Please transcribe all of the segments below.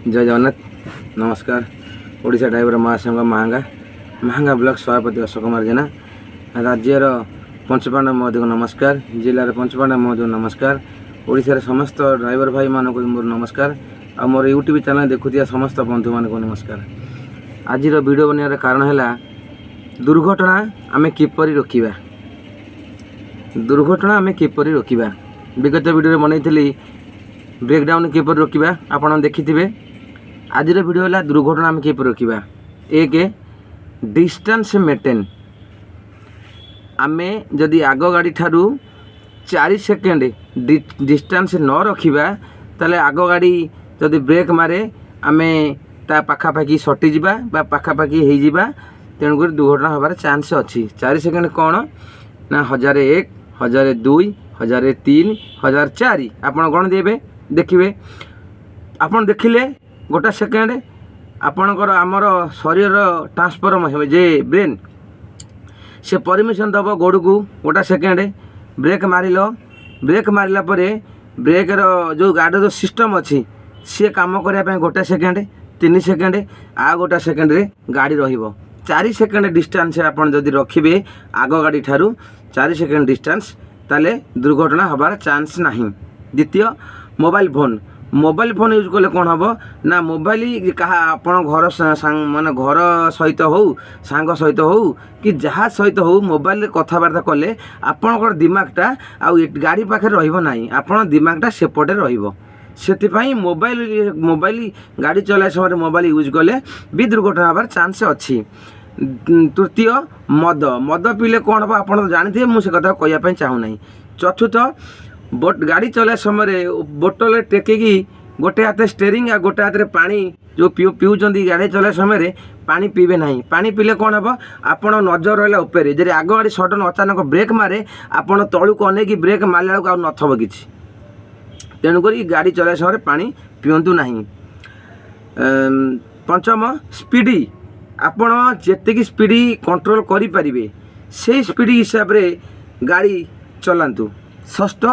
ଜୟ ଜଗନ୍ନାଥ, ନମସ୍କାର। ଓଡ଼ିଶା ଡ୍ରାଇଭର ମହାସଂଘ ମାହାଙ୍ଗା ମାହାଙ୍ଗା ବ୍ଲକ ସଭାପତି ଅଶୋକ କୁମାର ଜେନା। ରାଜ୍ୟର ପଞ୍ଚପାଣ୍ଡବ ମହୋଦୟକୁ ନମସ୍କାର। ଜିଲ୍ଲାର ପଞ୍ଚପାଣ୍ଡବ ମହୋଦୟକୁ ନମସ୍କାର। ଓଡ଼ିଶାର ସମସ୍ତ ଡ୍ରାଇଭର ଭାଇମାନଙ୍କୁ ମୋର ନମସ୍କାର। ଆଉ ମୋର ୟୁଟ୍ୟୁବ୍ ଚ୍ୟାନେଲ୍ ଦେଖୁଥିବା ସମସ୍ତ ବନ୍ଧୁମାନଙ୍କୁ ନମସ୍କାର। ଆଜିର ଭିଡ଼ିଓ ବନେଇବାର କାରଣ ହେଲା, ଦୁର୍ଘଟଣା ଆମେ କିପରି ରୋକିବା? ଦୁର୍ଘଟଣା ଆମେ କିପରି ରୋକିବା? ବିଗତ ଭିଡ଼ିଓରେ ବନେଇଥିଲି ବ୍ରେକ୍ଡାଉନ୍ କିପରି ରୋକିବା, ଆପଣ ଦେଖିଥିବେ। ଆଜିର ଭିଡ଼ିଓ ହେଲା ଦୁର୍ଘଟଣା ଆମେ କିପରି ରୋକିବା। ଏକ, ଡିଷ୍ଟାନ୍ସ ମେଣ୍ଟେନ୍। ଆମେ ଯଦି ଆଗ ଗାଡ଼ି ଠାରୁ 4 ସେକେଣ୍ଡ ଡିଷ୍ଟାନ୍ସ ନ ରଖିବା, ତାହେଲେ ଆଗ ଗାଡ଼ି ଯଦି ବ୍ରେକ୍ ମାରେ, ଆମେ ତା ପାଖାପାଖି ସଟିଯିବା ବା ପାଖାପାଖି ହେଇଯିବା। ତେଣୁକରି ଦୁର୍ଘଟଣା ହେବାର ଚାନ୍ସ ଅଛି। 4 ସେକେଣ୍ଡ କ'ଣ ନା 1001, 1002, 1003, 1004, ଆପଣ ଗଣି ଦେବେ, ଦେଖିବେ। ଆପଣ ଦେଖିଲେ ଗୋଟେ ସେକେଣ୍ଡ ଆପଣଙ୍କର ଆମର ଶରୀରର ଟ୍ରାନ୍ସଫର୍ମ ହେବ ଯେ ବ୍ରେନ୍, ସେ ପରମିସନ୍ ଦେବ ଗୋଡ଼କୁ। ଗୋଟେ ସେକେଣ୍ଡ ବ୍ରେକ୍ ମାରିଲ, ବ୍ରେକ୍ ମାରିଲା ପରେ ବ୍ରେକ୍ର ଯେଉଁ ଗାଡ଼ିର ଯେଉଁ ସିଷ୍ଟମ୍ ଅଛି, ସିଏ କାମ କରିବା ପାଇଁ ଗୋଟେ ସେକେଣ୍ଡ, 3 ସେକେଣ୍ଡ, ଆଉ ଗୋଟେ ସେକେଣ୍ଡରେ ଗାଡ଼ି ରହିବ। 4 ସେକେଣ୍ଡ ଡିଷ୍ଟାନ୍ସ ଆପଣ ଯଦି ରଖିବେ ଆଗ ଗାଡ଼ି ଠାରୁ 4 ସେକେଣ୍ଡ ଡିଷ୍ଟାନ୍ସ, ତାହେଲେ ଦୁର୍ଘଟଣା ହେବାର ଚାନ୍ସ ନାହିଁ। ଦ୍ୱିତୀୟ, mobile phone. Mobile phone use କଲେ କ'ଣ ହେବ ନା, ମୋବାଇଲ କାହା ଆପଣ ଘର ମାନେ ଘର ସହିତ ହଉ, ସାଙ୍ଗ ସହିତ ହଉ କି ଯାହା ସହିତ ହଉ, ମୋବାଇଲରେ କଥାବାର୍ତ୍ତା କଲେ ଆପଣଙ୍କର ଦିମାଗଟା ଆଉ ଗାଡ଼ି ପାଖରେ ରହିବ ନାହିଁ। ଆପଣ ଦିମାଗଟା ସେପଟେ ରହିବ। ସେଥିପାଇଁ ମୋବାଇଲ ମୋବାଇଲ ଗାଡ଼ି ଚଲାଇବା ସମୟରେ ମୋବାଇଲ ୟୁଜ୍ କଲେ ବି ଦୁର୍ଘଟଣା ହେବାର ଚାନ୍ସ ଅଛି। ତୃତୀୟ, ମଦ। ମଦ ପିଇଲେ କ'ଣ ହେବ ଆପଣ ତ ଜାଣିଥିବେ, ମୁଁ ସେ କଥା କହିବା ପାଇଁ ଚାହୁଁନାହିଁ। ଚତୁର୍ଥ, ଗାଡ଼ି ଚଲାଇବା ସମୟରେ ବୋଟଲରେ ଟେକିକି ଗୋଟେ ହାତରେ ଷ୍ଟେରିଂ ଆଉ ଗୋଟେ ହାତରେ ପାଣି ଯେଉଁ ପିଉଛନ୍ତି, ଗାଡ଼ି ଚଲାଇବା ସମୟରେ ପାଣି ପିଇବେ ନାହିଁ। ପାଣି ପିଇଲେ କ'ଣ ହେବ? ଆପଣ ନଜର ରହିଲା ଉପରେ। ଯଦି ଆଗ ଗାଡ଼ି ସଡ଼ନ୍ ଅଚାନକ ବ୍ରେକ୍ ମାରେ, ଆପଣ ତଳକୁ ଅନେଇକି ବ୍ରେକ୍ ମାରିଲା ବେଳକୁ ଆଉ ନଥିବ କିଛି। ତେଣୁକରି ଗାଡ଼ି ଚଲାଇବା ସମୟରେ ପାଣି ପିଅନ୍ତୁ ନାହିଁ। ପଞ୍ଚମ, ସ୍ପିଡ଼। ଆପଣ ଯେତିକି ସ୍ପିଡ଼ କଣ୍ଟ୍ରୋଲ କରିପାରିବେ, ସେଇ ସ୍ପିଡ଼ ହିସାବରେ ଗାଡ଼ି ଚଲାନ୍ତୁ। ଷଷ୍ଠ,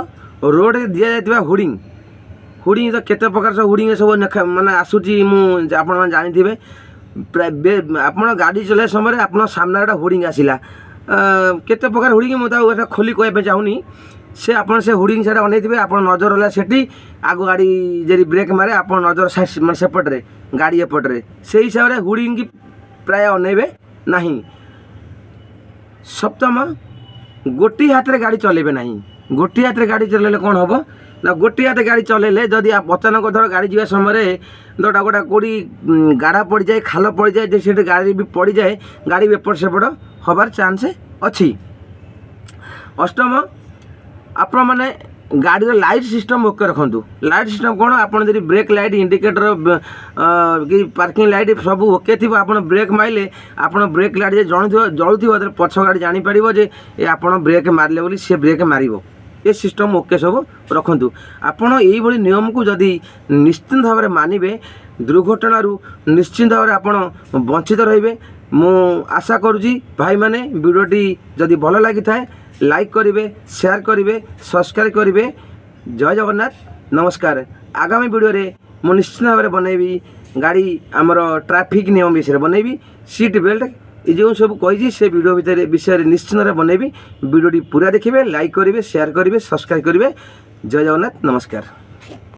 ରୋଡ଼ରେ ଦିଆଯାଇଥିବା ହୋର୍ଡ଼ିଂ। ହୋର୍ଡ଼ିଂ ତ କେତେ ପ୍ରକାର ସବୁ ହୋର୍ଡ଼ିଂ ସବୁ ମାନେ ଆସୁଛି, ମୁଁ ଆପଣମାନେ ଜାଣିଥିବେ ପ୍ରାୟ। ଆପଣ ଗାଡ଼ି ଚଲାଇବା ସମୟରେ ଆପଣ ସାମ୍ନାରେ ଗୋଟେ ହୋର୍ଡ଼ିଂ ଆସିଲା, କେତେ ପ୍ରକାର ହୋର୍ଡ଼ିଂ, ମୁଁ ତାକୁ ଏଟା ଖୋଲି କହିବା ପାଇଁ ଚାହୁଁନି। ସେ ଆପଣ ସେ ହୋର୍ଡ଼ିଂ ସେଟା ଅନେଇଥିବେ, ଆପଣ ନଜର ରହିଲା ସେଠି। ଆଗ ଗାଡ଼ି ଯଦି ବ୍ରେକ୍ ମାରେ, ଆପଣ ନଜର ମାନେ ସେପଟରେ, ଗାଡ଼ି ଏପଟରେ, ସେଇ ହିସାବରେ ହୋର୍ଡ଼ିଂ ପ୍ରାୟ ଅନେଇବେ ନାହିଁ। ସପ୍ତମ, ଗୋଟିଏ ହାତରେ ଗାଡ଼ି ଚଲେଇବେ ନାହିଁ। ଗୋଟିଏ ହାତରେ ଗାଡ଼ି ଚଲେଇଲେ କ'ଣ ହେବ ନା, ଗୋଟିଏ ହାତରେ ଗାଡ଼ି ଚଲେଇଲେ ଯଦି ଅଚାନକ ଧର ଗାଡ଼ି ଯିବା ସମୟରେ ଧର ଗୋଟେ କେଉଁଠି ଗାଢ଼ା ପଡ଼ିଯାଏ, ଖାଲ ପଡ଼ିଯାଏ, ଯେ ସେଠି ଗାଡ଼ି ବି ପଡ଼ିଯାଏ, ଗାଡ଼ି ବି ଏପଟ ସେପଟ ହେବାର ଚାନ୍ସ ଅଛି। ଅଷ୍ଟମ, ଆପଣମାନେ ଗାଡ଼ିର ଲାଇଟ୍ ସିଷ୍ଟମ୍ ଓକେ ରଖନ୍ତୁ। ଲାଇଟ୍ ସିଷ୍ଟମ୍ କ'ଣ? ଆପଣ ଯଦି ବ୍ରେକ୍ ଲାଇଟ୍, ଇଣ୍ଡିକେଟର କି ପାର୍କିଂ ଲାଇଟ୍ ସବୁ ଓକେ ଥିବ, ଆପଣ ବ୍ରେକ୍ ମାରିଲେ, ଆପଣ ବ୍ରେକ୍ ଲାଇଟ୍ ଯଦି ଜଣୁଥିବ, ଜଳୁଥିବ, ତାହେଲେ ପଛ ଗାଡ଼ି ଜାଣିପାରିବ ଯେ ଏ ଆପଣ ବ୍ରେକ୍ ମାରିଲେ ବୋଲି ସେ ବ୍ରେକ୍ ମାରିବ। ଏ ସିଷ୍ଟମ୍ ଓକେ ସବୁ ରଖନ୍ତୁ। ଆପଣ ଏଇଭଳି ନିୟମକୁ ଯଦି ନିଶ୍ଚିନ୍ତ ଭାବରେ ମାନିବେ, ଦୁର୍ଘଟଣାରୁ ନିଶ୍ଚିନ୍ତ ଭାବରେ ଆପଣ ବଞ୍ଚିତ ରହିବେ, ମୁଁ ଆଶା କରୁଛି। ଭାଇମାନେ, ଭିଡ଼ିଓଟି ଯଦି ଭଲ ଲାଗିଥାଏ, ଲାଇକ୍ କରିବେ, ସେୟାର କରିବେ, ସବସ୍କ୍ରାଇବ୍ କରିବେ। ଜୟ ଜଗନ୍ନାଥ, ନମସ୍କାର। ଆଗାମୀ ଭିଡ଼ିଓରେ ମୁଁ ନିଶ୍ଚିତ ଭାବରେ ବନେଇବି, ଗାଡ଼ି ଆମର ଟ୍ରାଫିକ୍ ନିୟମ ବିଷୟରେ ବନେଇବି, ସିଟ୍ ବେଲ୍ଟ ଏ ଯେଉଁ ସବୁ କହିଛି, ସେ ଭିଡ଼ିଓ ଭିତରେ ବିଷୟରେ ନିଶ୍ଚିତ ଭାବରେ ବନେଇବି। ଭିଡ଼ିଓଟି ପୁରା ଦେଖିବେ, ଲାଇକ୍ କରିବେ, ସେୟାର କରିବେ, ସବସ୍କ୍ରାଇବ୍ କରିବେ। ଜୟ ଜଗନ୍ନାଥ, ନମସ୍କାର।